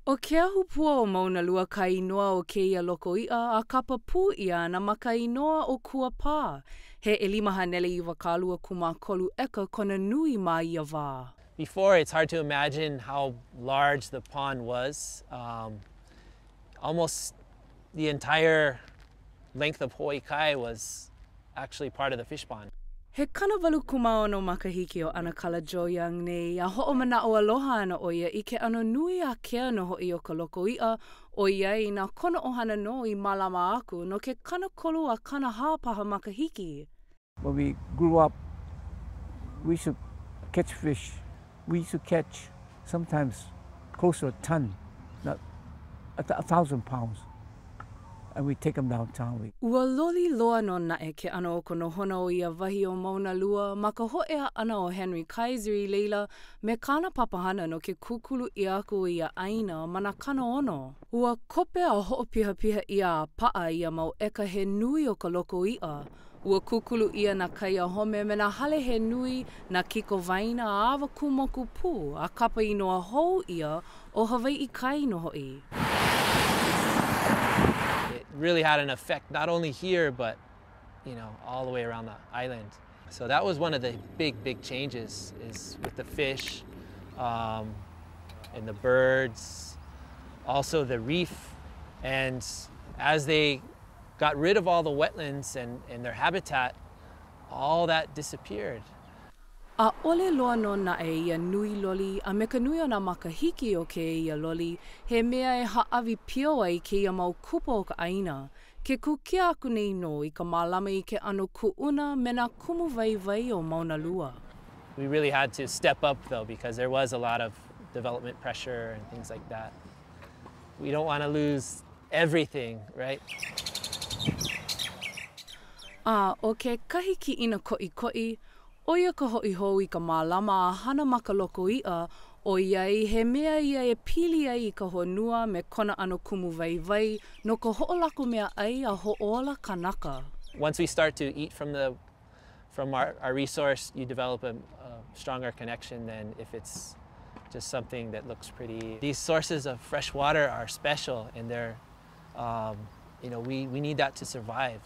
ʻO ke ahupuaʻa ʻo Maunalua ka inoa o kēia loko iʻa a kapa pū ʻia ana ma ka inoa ʻo Kuapā. He 523 ʻeka kona nui ma ia wā. Before, it's hard to imagine how large the pond was. Um, almost the entire length of Hawaii Kai was actually part of the fish pond. He 86 makahiki o ʻAnakala Joe Young nei, a hoʻomanaʻo aloha ana ʻo ia i ke ʻano nui ākea nō hoʻi o ka loko iʻa, ʻoiai na kona ʻohana nō i mālama aku no ke 30 a 40 paha makahiki. When we grew up, we used to catch fish. We used to catch sometimes close to a ton, not a, a thousand pounds. And we take them downtown. We... Ua loli loa nō naʻe ke ʻano o ka nohona o ia wahi o Maunalua ma ka hōʻea ʻana o Henry Kaiser i laila me kāna papahana no ke kūkulu ʻia aku o ia ʻāina ma nā 60. Ua kope a hoʻopihapiha ʻia a paʻa ia mau ʻeka he nui o ka loko iʻa. Ua kūkulu ʻia nā kaiahome me nā hale he nui, nā kikowaena a awa kū moku pū, a kapa inoa hou ʻia ʻo Hawaiʻi Kai nō hoʻi. It really had an effect not only here but you know all the way around the island. So that was one of the big big changes is with the fish um, and the birds, also the reef and as they got rid of all the wetlands and, and their habitat, all that disappeared. ʻAʻole loa nō naʻe ia nui loli a me ka nui o nā makahiki o kēia loli he mea e hāʻawi pio ai kēia mau kupa o ka ʻāina, ke kukia aku nei nō i ka mālama i ke ʻano kuʻuna me nā kumu waiwai o Maunalua. We really had to step up though because there was a lot of development pressure and things like that. We don't want to lose everything, right? A ʻo kekahi kiʻina koʻikoʻi, ʻo ia ka hoʻi hou i ka mālama a hana ma ka loko iʻa, ʻoiai he mea ia e pili ai i ka honua me kona ʻano kumu waiwai no ka hoʻolako mea ʻai a hoʻōla kanaka. Once we start to eat from the from our, our resource, you develop a, a stronger connection than if it's just something that looks pretty. These sources of fresh water are special and they're, um, you know, we, we need that to survive.